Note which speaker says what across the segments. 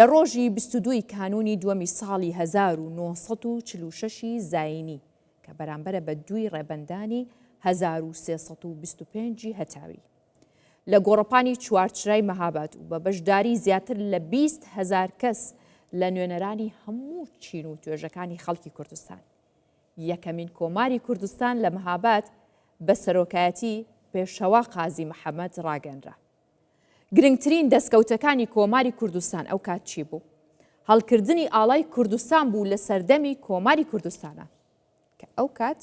Speaker 1: لە ڕۆژی 22 ی کانوونی دووەمی ساڵی 1946 ی زایینی کە بەرامبەرە بە دووی ڕێبەندانی 1325 ی هەتاوی لە گۆڕەپانی چوارچرای مەهاباد و بە بەشداری زیاتر لە 20 هەزار کەس لە نوێنەرانی هەموو چین و توێژەکانی خەڵکی کوردستان یەکەمین کۆماری کوردستان لە مەهاباد بە سەرۆکایەتی پێشەوا قازی محەمەد ڕاگەنرا. گرنگترین دەستکەوتەکانی کۆماری کوردستان ئەو کات چی بوو؟ هەڵکردنی ئاڵای کوردستان بوو لە سەردەمی کۆماری کوردستانە کە ئەو کات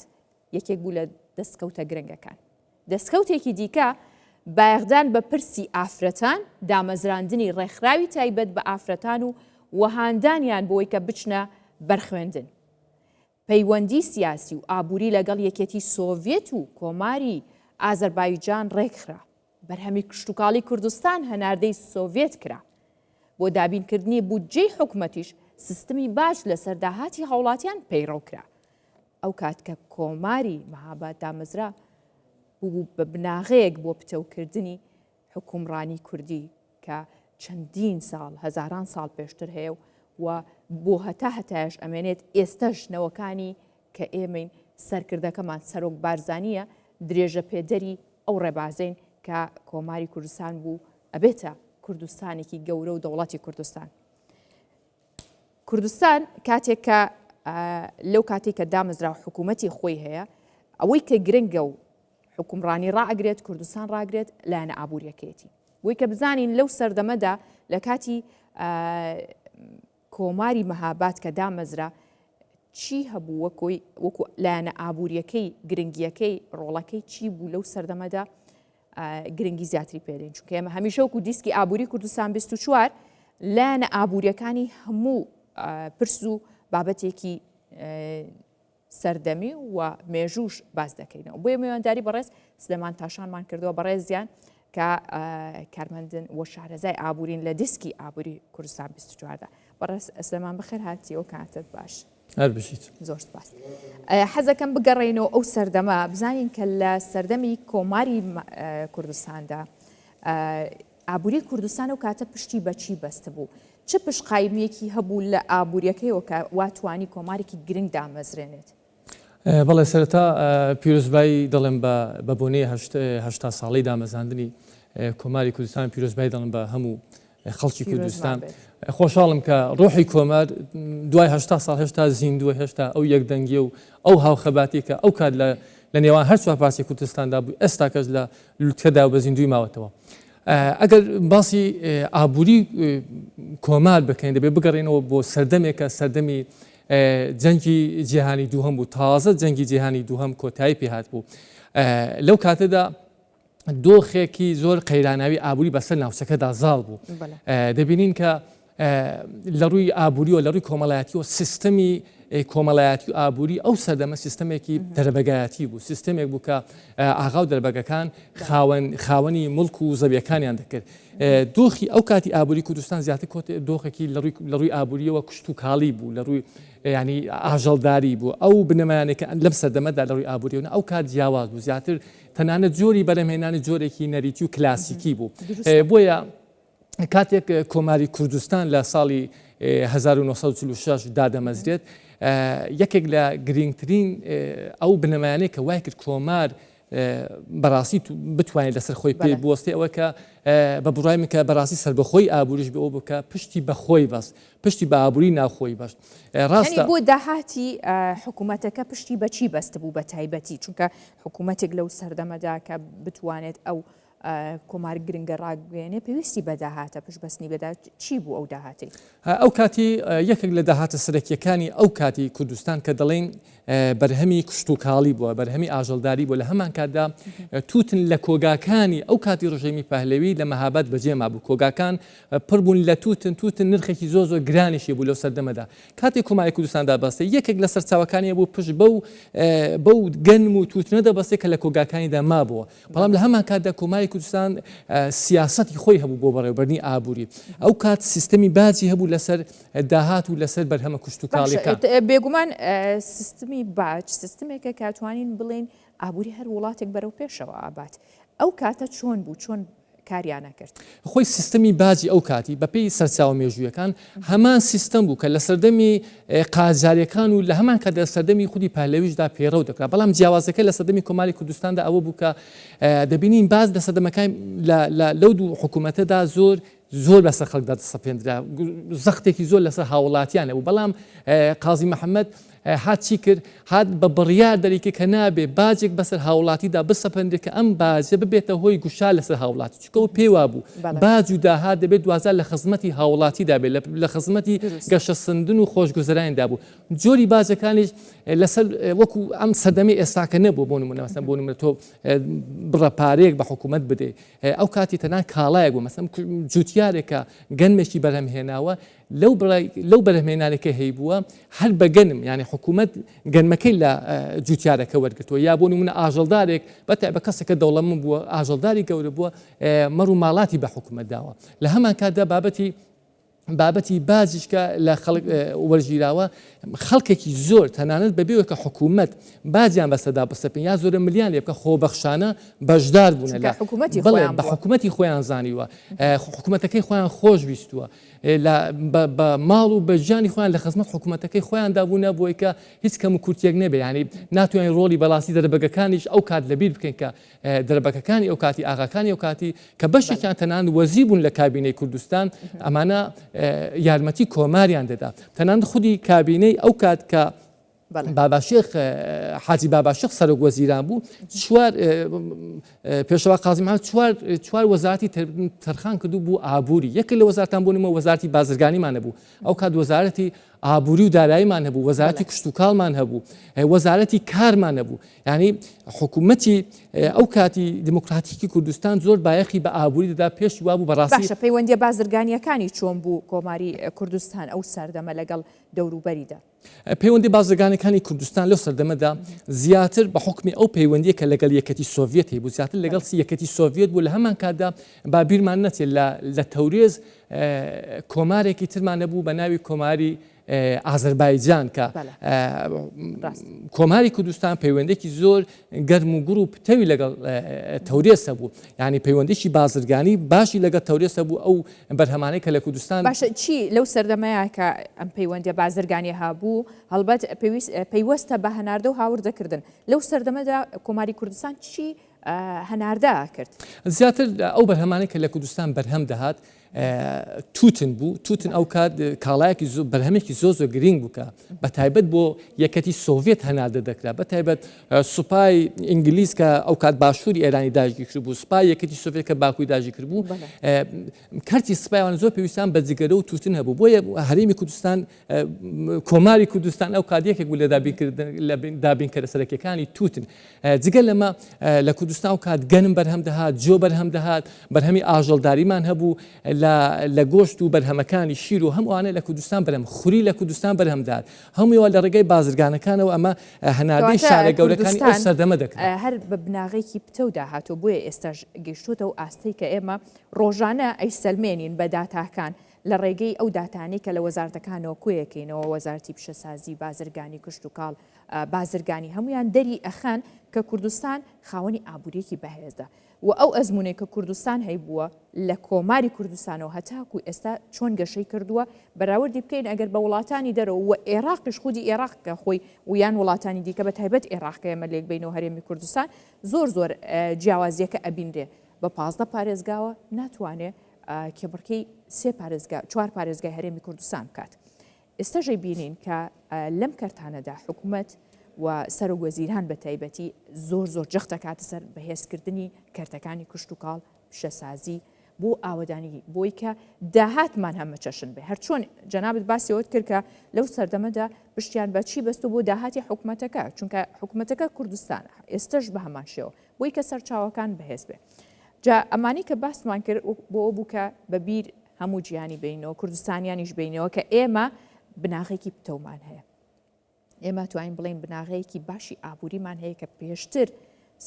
Speaker 1: یەکێک بوو لە دەستکەوتە گرنگەکان. دەستکەوتێکی دیکە بایەخدان بە پرسی ئافرەتان، دامەزراندنی ڕێکخراوی تایبەت بە ئافرەتان و وەهاندانیان بۆی کە بچنە بەرخوێندن. پەیوەندی سیاسی و ئابووری لەگەڵ یەکێتی سۆڤیەت و کۆماری ئازەربایجان ڕێکخرا. بەرهەمی کشتوکاڵی کوردستان هەناردەی سۆڤیەت کرا. بۆ دابینکردنی بودجەی حکومەتیش سیستمی باج لەسەر داهاتی هاوڵاتیان پەیڕەو کرا. ئەو کات کە کۆماری مەهاباد دامەزرا، بووبوو بە بناغەیەک بۆ پتەوکردنی حوکمڕانی کوردی کە چەندین ساڵ، هەزاران ساڵ پێشتر هەیە و بۆ هەتا هەتایەش ئەمێنێت، ئێستەش نەوەکانی کە ئێمەین سەرکردەکەمان سەرۆک بارزانییە، درێژەپێدەری ئەو ڕێبازەین کە کۆماری کوردستان بوو ئەبێتە کوردستانێکی گەورە و دەوڵەتی کوردستان. کوردستان کاتێک کە لەو کاتێک کە دامەزرا حکوومەتی خۆی هەیە ئەوەی کە گرنگە و حکومڕانی ڕائەگرێت کوردستان ڕاگرێت لایەنە ئابووریەکەیەتی بۆی کە بزانین لەو سەردەمەدا لە کاتی کۆماری مەهاباد کە دامەزرا چی هەبوو وەکۆی وەکو لایەنە ئابووریەکەی گرنگیەکەی ڕۆڵەکەی چی بوو لەو سەردەمەدا گرنگی زیاتری پێدەین چونکە ئێمە هەمیشە وەکو دیسکی ئابووری کوردستان 24 لایەنە ئابووریەکانی هەموو پرس و بابەتێکی سەردەمی و مێژووش باس دەکەینەوە بۆیە میوانداری بەڕێز سلێمان تاشانمان کردووە بەڕێزیان کە کارمەندن و شارەزای ئابوورین لە دیسکی ئابووری کوردستان 24دا بەڕێز سلێمان بەخێر هاتیەوە کاتت باش.
Speaker 2: هەر بژیت.
Speaker 1: زۆر سپاس. حەزەکەم بگەڕێینەوە ئەو سەردەمە بزانین کە لە سەردەمی کۆماری کوردستاندا ئابووری کوردستان ئەو کاتە پشتی بە چی بەستبوو؟ چ پشتقایمییەکی هەبوو لە ئابوورییەکەیەوە کە وا توانی کۆمارێکی گرنگ دامەزرێنێت؟
Speaker 2: بەڵێ سەرەتا پیرۆزبایی دەڵێم بە بە بۆنەی 80 ساڵەی دامەزاندنی کۆماری کوردستان پیرۆزبایی دەڵێم بە هەموو خەڵکی کوردستان خۆشحاڵم کە ڕۆحی کۆمار دوای 80 ساڵ هێشتا زیندووە هێشتا ئەو یەکدەنگیە و ئەو هاوخەباتی کە ئەو کات لە لە نێوان هەر چوار پارچەی کوردستاندا بوو ئێستا کەس لە لوتکەدا و بە زیندووی ماوەتەوە. ئەگەر باسی ئابووری کۆمار بکەین دەبێت بگەڕێنەوە بۆ سەردەمێکە سەردەمی جەنگی جیهانی دووهەم بوو تازە جەنگی جیهانی دووهەم کۆتایی پێهات بوو لەو کاتەدا دۆخێکی زۆر قەیراناوی ئابووری بەسەر ناوچەکەدا زاڵ بوو دەبینین کە لە ڕووی ئابووریەوە لە ڕووی کۆمەڵایەتیەوە سیستەمی کۆمەڵایەتی و ئابووری ئەو سەردەمە سیستەمێکی دەربەگایەتی بوو سیستەمێک بوو کە ئاغا و دەربەگەکان خاوەن خاوەنی مڵک و زەویەکانیان دەکرد دۆخی ئەو کاتی ئابووری کوردستان زیاتر کۆت دۆخێکی لە ڕووی لە ڕووی ئابووریەوە کشت و کاڵی بوو لە ڕووی ینی ئاژەڵداری بوو ئەو بنەمایانێک لەم سەردەمەدا لە ڕووی ئابووریەوە ئەو کات جیاواز بوو زیاتر تەنانەت جۆری بەرهەمهێنانی جۆرێکی نەریتی و کلاسیکی بوو بۆیە کاتێک کۆماری کوردستان لە ساڵی 1946 دادەمەزرێت یەکێک لە گرنگترین ئەو بنەمایانەی کە وای کرد کۆمار بەڕاستی بتوانێت لەسەر خۆی پێی بوەستێ ئەوە کە بە بڕای من کە بەڕاستی سەربەخۆی ئابووریش بێ ئەوە بوو کە پشتی بە خۆی بەست پشتی بە ئابووری ناوخۆی بەست
Speaker 1: ڕاستە بۆ داهاتی حکوومەتەکە پشتی بەچی بەست بوو بە تایبەتی چونکە حکوومەتێک لەو سەردەمەدا کە بتوانێت ئەو کۆمار گرنگە ڕاگوێنێ پێویستی بە داهاتە پشت بەستنی بە داهات چی بوو ئەو داهاتەی؟
Speaker 2: ئەو کاتی یەکێک لە داهاتە سەرەکییەکانی ئەو کاتی کوردستان کە دەڵێین بەرهەمی کشتوکاڵی بووە، بەرهەمی ئاژەڵداری بووە، لە هەمان کاتدا تووتن لە کۆگاکانی ئەو کاتی ڕژێمی پەهلەوی لە مەهاباد بەجێ مابوو، کۆگاکان پڕ بوون لە تووتن، تووتن نرخێکی زۆر زۆر گرانیشی بوو لەو سەردەمەدا. کاتێک کۆماری کوردستان دابەستێ یەکێک لە سەرچاوەکانی بوو پشت بەو بەو گەنم و تووتنە دەبەستێ کە لە کۆگاکانیدا مابووە. بەڵام لە هەمان کاتدا کۆماری کوردستان سیاسەتی خۆی هەبوو بۆ بەڕێوەبردنی ئابووری. ئەو کات سیستەمی باجی هەبوو لەسەر داهات و لەسەر بەرهەمە کشتوکاڵیەکان.
Speaker 1: بێگومان سیستمی باج سیستمێکە کە توانین بڵێین ئابووری هەر وڵاتێک بەرەو پێشەوە ئابات. ئەو کاتە چۆن بوو؟ چۆن کاریان ئەکرد.
Speaker 2: خۆی سیستەمی باجی ئەو کاتی بە پێی سەرچاوە مێژوویەکان هەمان سیستەم بوو کە لە سەردەمی قاجاریەکان و لە هەمان کاتدا لە سەردەمی خودی پەهلەویشدا پەیڕەو دەکرا، بەڵام جیاوازەکە لە سەردەمی کۆماری کوردستاندا ئەوە بوو کە دەبینین باج لە سەردەمەکانی لەو دوو حکوومەتەدا زۆر زۆر بەسەر خەڵکدا دەسەپێندرا، زەختێکی زۆر لەسەر هاوڵاتیان هەبوو، بەڵام قازی محەممەد هات چی کرد؟ هات بە بڕیار دەریکرد کە نابێ باجێک بەسەر هاوڵاتیدا بسەپەنرێت کە ئەم باجە ببێتە هۆی گوشار لەسەر هاوڵاتی، چونکە ئەو پێی وابوو باج و داهات دەبێت دواجار لە خزمەتی هاوڵاتیدا بێت، لە خزمەتی گەشەسەندن و خۆشگوزەرانیدا بوو. جۆری باجەکانیش لەسەر وەکو ئەم سەردەمەی ئێستاکە نەبوو، بۆ نموونە مەسەلەن بۆ نموونە تۆ بڕە پارەیەک بە حکوومەت بدەیت، ئەو کاتی تەنها کاڵایەک بوو، مەسەلەن جوتیارێک کە گەنمێکی بەرهەم هێناوە لەو بڕە لەو بەرهەمهێنانەی کە هەیبووە هەر بە گەنم یانی حکوومەت گەنمەکەی لە جوتیارەکە وەرگرتووە یا بۆ نمونە ئاژەڵدارێک بە تایبەت کەسێک کە دەوڵەمەند بووە ئاژەڵداری گەورە بووە مەڕ و ماڵاتی بە حکوومەت داوە لە هەمان کاتدا بابەتی بابەتی باجیش کە لە خەڵک وەرگیراوە خەڵکێکی زۆر تەنانەت بەبێ کە حکوومەت باجیان بەسەدا بسەپێن یا زۆرە ملیان لێ بکە خۆبەخشانە بەشدار بوونە لە
Speaker 1: حکوومەتی خۆیان
Speaker 2: بە حکوومەتی خۆیان زانیوە حکوومەتەکەی خۆیان خۆش ویستووە لە بە ماڵ و بە گیانی خۆیان لە خزمەت حکوومەتەکەی خۆیاندا بوونە بۆی کە هیچ کەم و کورتێک نەبێ یانی ناتوانین ڕۆڵی بەڕاستی دەرەبەگەکانیش ئەو کات لەبیر بکەین کە دەرەبەکەکانی ئەو کاتی ئاغاکانی ئەو کاتی کە بەشێکیان تەنان وەزیر بوون لە کابینەی کوردستان ئەمانە یارمەتی کۆماریان دەدا تەنان خودی کابینەی ئەو کات کە باباشێخ حاجی باباشێخ سەرۆک وەزیران بوو چوار پێشەوا قازی محەمەد چوار چوار وەزارەتی تەرخان کردو بوو ئابووری یەکێک لە وەزارەتان بۆ نموونە وەزارەتی بازرگانیمان هەبوو ئەو کات وەزارەتی ئابووری و داراییمان هەبوو وەزارەتی کشتوکاڵمان هەبوو وەزارەتی کارمان هەبوو یعنی حکوومەتی ئەو کاتی دیموکراتیکی کوردستان زۆر بایەخی بە ئابووری دەدا پێش وابوو بەڕاستی
Speaker 1: باشە پەیوەندیە بازرگانیەکانی چۆن بوو کۆماری کوردستان ئەو سەردەمە لەگەڵ دەوروبەریدا؟
Speaker 2: پەیوەندی بازرگانەکانی کوردستان لەو سەردەمەدا زیاتر بە حوکمی ئەو پەیوەندیە کە لەگەڵ یەکەتی سۆڤیەت هەیبوو زیاتر لەگەڵ یەکەتی سۆڤیەت بوو لە هەمان کاتدا با بیرمان نەچێت لە لە تەورێز کۆمارێکی ترمان هەبوو بە ناوی کۆماری ئازەربایجان کە کۆماری کوردستان پەیوەندێکی زۆر گەرم و گوڕ و پتەوی لەگەڵ تەورێز هەبوو یعنی پەیوەندێکی بازرگانی باشی لەگەڵ تەورێز هەبوو ئەو بەرهەمانەی کە لە کوردستان.
Speaker 1: باشە چی لەو سەردەمەیا کە ئەم پەیوەندیە بازرگانیە هەبوو هەڵبەت پێویست پەیوەستە بە هەناردە و هاوردەکردن لەو سەردەمەدا کۆماری کوردستان چی هەناردە کرد؟
Speaker 2: زیاتر ئەو بەرهەمانەی کە لە کوردستان بەرهەم دەهات تووتن بوو، تووتن ئەو کات کاڵایەکی زۆر بەرهەمێکی زۆر زۆر گرینگ بوو کە بە تایبەت بۆ یەکەتی سۆڤێت هەناردە دەکرا بە تایبەت سوپای ئینگلیز کە ئەو کات باشووری ئێرانی داگیر کردبوو سوپای یەکەتی سۆڤێت کە باکووی داگیر کردبوو کەرتی سپایان زۆر پێویستان بە جگەرە و تووتن هەبوو بۆیە هەرێمی کوردستان کۆماری کوردستان ئەو کات یەکێک بوو لە دابینکردن لە دابینکەرە سەرەکیەکانی تووتن جگە لەمە لە کوردستان ئەو کات گەنم بەرهەم دەهات جۆ بەرهەم دەهات بەرهەمی ئاژەڵداریمان هەبوو لە گۆشت و بەرهەمەکانی شیر و هەمووانە لە کوردستان بەرهەم خوری لە کوردستان بەرهەم دەهات هەموویەوە لە ڕێگەی بازرگانەکانەوە ئەمە هەناردەی شارە گەورەکانی ئەو سەردەمە دەکرا.
Speaker 1: هەر بە بناغەیەکی پتەو داهاتووە بۆیە ئێستاش گەیشتووەتە ئەو ئاستەی کە ئێمە ڕۆژانە ئەیسەلمێنین بە داتاکان لە ڕێگەی ئەو داتانەی کە لە وەزارەتەکانەوە کۆیەکەینەوە وەزارەتی پیشەسازی، بازرگانی، کشتوکاڵ، بازرگانی هەموویان دەری ئەخەن کە کوردستان خاوەنی ئابووریەکی بەهێزە و ئەو ئەزموونەی کە کوردستان هەیبووە لە کۆماری کوردستانەوە هەتاکو ئێستا چۆن گەشەی کردووە بەراوردی بکەین ئەگەر بە وڵاتانی دەرەوە و ئێراقیش خودی ئێراق کە خۆی و یان وڵاتانی دیکە بە تایبەت ئێراق کە ئێمە لێک بینەوە هەرێمی کوردستان زۆر زۆر جیاوازیەکە ئەبینرێ بە 15 پارێزگاوە ناتوانێ کێبڕکێی سێ پارێزگا چوار پارێزگای هەرێمی کوردستان بکات. ئێستاش ئەیبینین کە لەم کەرتانەدا حکومەت و سەرۆک وەزیران بە تایبەتی زۆر زۆر جەخت دەکاتە سەر بەهێزکردنی کەرتەکانی کشتوکاڵ، پیشەسازی بۆ ئاوەدانی بۆی کە داهاتمان هەمەچەشن بێ. هەرچۆن جەنابت باسی ئەوەت کرد کە لەو سەردەمەدا پشتیان بە چی بەستوو بۆ داهاتی حکومەتەکە، چونکە حکومەتەکە کوردستانە، ئێستەش بە هەمان شێوە بۆی کە سەرچاوەکان بەهێز بێ. جا ئەمانەی کە باسمان کرد بۆ ئەوە بوو کە بە بیر هەموو جیهانی بینەوە، کوردستانیانیش بینەوە کە ئێمە بناغەیەکی پتەومان هەیە. ئێمە توانین بڵێین بناغەیەکی باشی ئابووریمان هەیە کە پێشتر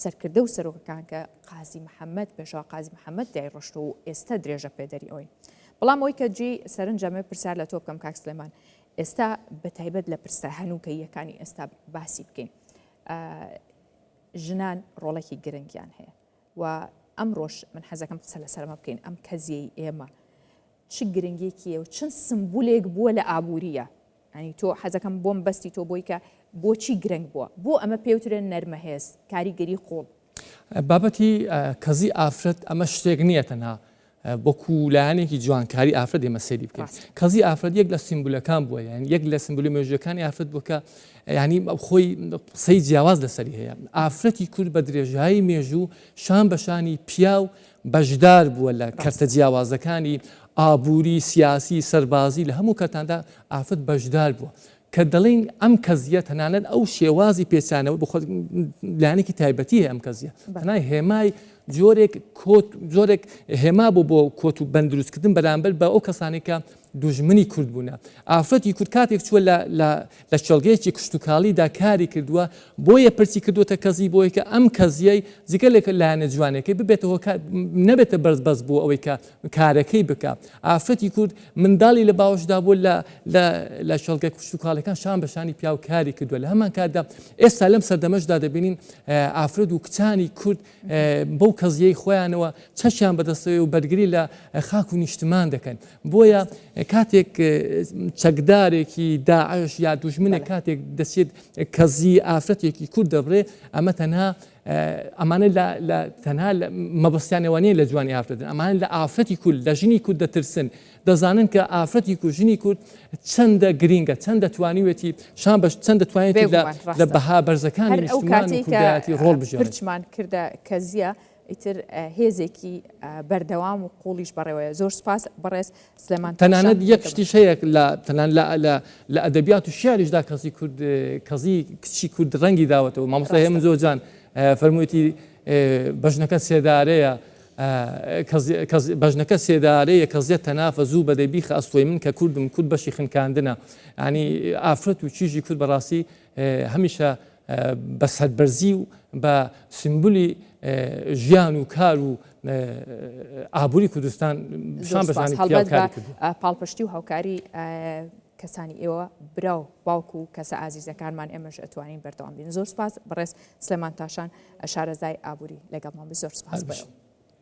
Speaker 1: سەرکردە و سەرۆکەکان کە قازی محەممەد پێشەوا قازی محەممەد دایڕشتووە و ئێستا درێژە پێدەری ئەوین. بەڵام ئەوەی کە جێی سەرنجە ئەمەوێ پرسیار لە تۆ بکەم کاک سلێمان، ئێستا بە تایبەت لە پرسە هەنووکەییەکانی ئێستا باسی بکەین، ژنان ڕۆڵێکی گرنگیان هەیە و ئەمڕۆش من حەزەکەم قسە لەسەر ئەمە بکەین، ئەم کەزیەی ئێمە چ گرنگێکی هەیە و چەند سمبولێک بووە لە ئابووریە ینی تۆ حەزەکەم بۆم بەستی تۆ بۆی کە بۆچی گرنگ بووە بۆ ئەمە پێوترێن نەرمەهێز کاریگەری قوڵ.
Speaker 2: بابەتی کەزی ئافرەت ئەمە شتێک نییە تەنها وەکو لایەنێکی جوانکاری ئافرەت ئێمە سەیری بکەین کەزی ئافرەت یەک لە سیمبولەکان بووە یان یەک لە سیمبولی مێژووەکانی ئافرەت بووە کە ینی خۆی قسەی جیاواز لەسەری هەیە ئافرەتی کورد بە درێژایی مێژوو شان بە شانی پیاو بەشدار بووە لە کەرتە جیاوازەکانی ئابووری سیاسی سەربازی لە هەموو کەرتاندا ئافرەت بەشدار بووە کە دەڵێین ئەم کەزییە تەنانەت ئەو شێوازی پێچانەوە بۆ خۆت لایەنێکی تایبەتی هەیە ئەم کەزییە تەنها هێمای جۆرێک کۆت جۆرێک هێما بۆ بۆ کۆت و بەند دروستکردن بەرامبەر بە ئەو کەسانێک کە دوژمنی کورد بوونە ئافرەتی کورد کاتێک چووە لە لە لە کێڵگەیەکی کشتوکاڵیدا کاری کردووە بۆیە پرچی کردووەتە کەزی بۆی کە ئەم کەزیەی جگە لە لایەنە جوانەکەی ببێتە هۆکار نەبێتە بەرز بەس بۆ ئەوەی کە کارەکەی بکە ئافرەتی کورد منداڵی لە باوەشدا بووە لە لە لە کێڵگە کشتوکاڵەکان شان بە شانی پیاو کاری کردووە لە هەمان کاتدا ئێستا لەم سەردەمەشدا دەبینین ئافرەت و کچانی کورد بەو کەزیەی خۆیانەوە چەکیان بەدەستەوەی و بەرگری لە خاک و نیشتمان دەکەن بۆیە کاتێک چەکدارێکی داعش یا دوژمنێک کاتێک دەچێت کەزی ئافرەتێکی کورد دەبڕێ ئەمە تەنها ئەمانە لە تەنها مەبەستیانەوە نیە لە جوانی ئافرەتن ئەمانە لە ئافرەتی کورد لە ژنی کورد دەترسن دەزانن کە ئافرەتی کورد ژنی کورد چەندە گرینگە چەندە توانیوێتی شان بەش چەندە توانێتی لە بەها بەرزەکانی نیشتمان و کوردایەتی ڕۆڵ بگێڕێت.
Speaker 1: پرچمان کردە کەزیە ئیتر هێزێکی بەردەوام و قوڵیش بەڕێوەیە زۆر سپاس بەڕێز سلێمان
Speaker 2: تەنانەت یەک شتیش هەیە لە تەنان لە لە لە ئەدەبیات و شیعریشدا کەسی کورد کەزی کچی کورد ڕەنگی داوەتەوە مامۆستا هێمن زۆر جان فەرموویەتی بەژنەکە سێدارەیە بەژنەکە سێدارەیە کەزیە تەنافە زوو بەدەی بیخە ئەستۆی من کە کوردم کورد بەشی خنکاندنە ینی ئافرەت و چیژی کورد بەڕاستی هەمیشە بە سەربەرزی و بە سیمبولی ژیان و کار و ئابووری کوردستان شان بە شانی پیاو کاری کردووە.
Speaker 1: پاڵپشتی و هاوکاری کەسانی ئێوە برا و باوک و کەسە ئازیزەکانمان ئێمەش ئەتوانین بەردەوام بین. زۆر سپاس بەڕێز سلێمان تاشان شارەزای ئابووری لەگەڵمان بوو. زۆر سپاس بۆ ئێوە.